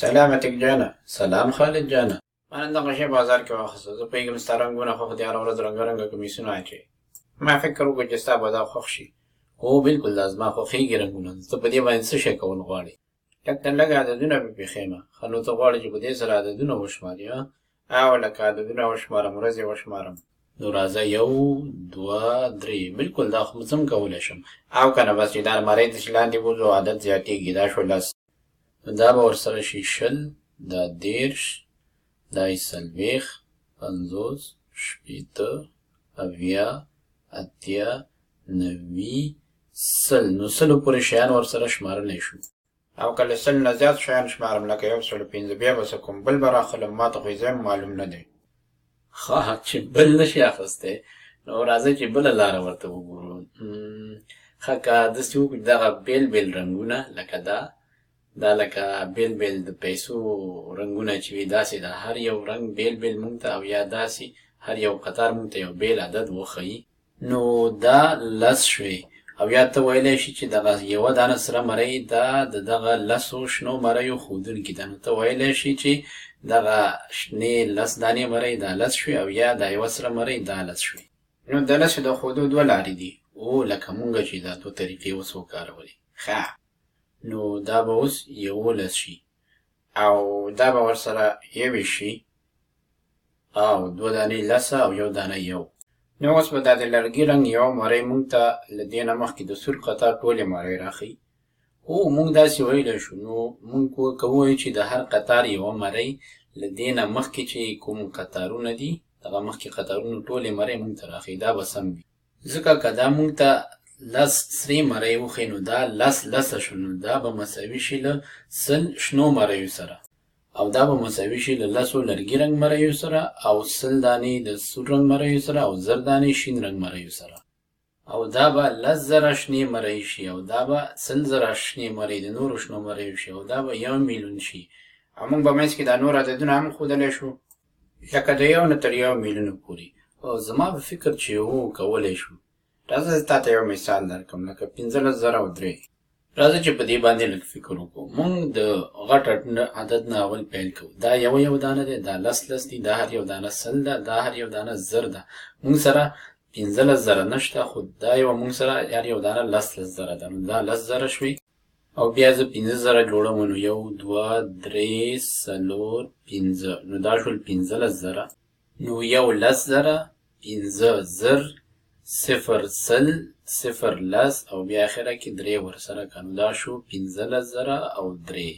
سلام عتیق جانه. سلام خالد جانه. ما نن دغه شی بازار کې واخیسته. زه پوهېږم ستا رنګونه خوښ دي، هره ورځ رنګه رنګه کمیسونه اچوې. ما فکر وکړ چې ستا به دا خوښ شي. هو بلکل، دا زما خوښېږي رنګونه. ته په دې باندې څه شی کول غواړې؟ لږ تر لږه عددونه به پرې ښیم. ښه نو ته غواړې چې په دې سره عددونه وشمارې؟ او لکه عددونه وشمارم، ورځې وشمارم. نو راځه، یو، دوه، درې. بلکل، دا خو زه هم کولی شم. او که نه بس چې دا المارۍ ته چې لاندې بوځو، عدد زیاتېږي. دا شو 10، نو دا به ورسره شي 20، دا 30، دا یې 40، 50، 60، 70، 80، 90، 100. نو 100 پورې شیان ورسره شمارلی شو. او که له 100 نه زیات شیان شمارم، لکه 105، بیا به څه کوم؟ بل به راخلم؟ ما ته خو یې ځای هم معلوم نه دی. ښه، چې بل نه شي اخیستی نو راځئ چې بله لاره ورته وګورو. ښه، که داسې وکړو، دغه بېل بېل رنګونه، لکه دا دا لکه بېل بېل د پیسو رنګونه چې وي، داسې د هر یو رنګ بېل بېل مونږ ته، او یا داسې هر یو قطار مونږ ته یو بېل عدد وښیي. نو دا 10 شوې، او یا ته ویلی شي چې دغه یوه دانه سره مرۍ دا د دغه 10 شنو مریو ښودونکې ده. نو ته ویلی شي چې دغه شنې 10 دانې مرۍ دا 10 شوې، او یا دا یوه سره مرۍ دا 10 شوې. نو د 10 د ښودو دوه لارې دي. او لکه مونږ چې دا دوه طریقې اوس وکارولې. ښه، نو دا به اوس 11 شي، او دا به ورسره 21 شي، او دوه دانې لسه او یو دانه یو. نو اوس به دا د لرګي رنګ یوه مرۍ مونږ ته له دې نه مخکې د سور قطار ټولې مرۍ راښیي. هو، مونږ داسې ویلی شو. نو مونږ که ووایو چې د هر قطار یوه مرۍ له دې نه مخکې چې کوم قطارونه دي، دغه مخکې قطارونو ټولې مرۍ مونږ ته راښیي، دا به سم وي. ځکه که دا مونږ ته 10 سرې مرۍ وښیي، نو دا 10 لسه شو، نو دا به مساوي شي له 100 شنو مریو سره، او دا به مساوي شي له 10 لرګي رنګ مریو سره، او 100 دانې د سور رنګ مریو سره، او 1000 دانې شین رنګ مریو سره، او دا به 10,000 شنې مرۍ شي، او دا به 100,000 شنې مرۍ د نورو شنو مریو شي، او دا به 1 میلیون شي. او موږ به منځ کې دا نور عددونه هم ښودلی شو، لکه د یو نه تر 1 میلیون پورې. او زما په فکر چې هو، کولی شو. راځه زه تا ته یو مثال درکړم، لکه 15,003. راځه چې په دې باندې لږ فکر وکړو. مونږ د غټ عدد نه اول پیل کوو. دا یو یو دانه دی، دا لس لس دي، دا هر یو دانه 100 ده، دا هر یو دانه 1000 ده. مونږ سره 15,000 نشته، خو دا یوه مونږ سره هر یو دانه لس لس زره ده، نو دا 10,000 شوې. او بیا زه 5000 جوړوم، نو یو، دوه، درې، څلور، پنځه، نو دا شول 15,000. نو یو 10,000، پنځه زر، صفر 100، صفر لس، او بیا اخره کې درې ورسره که، نو دا شو 15,003.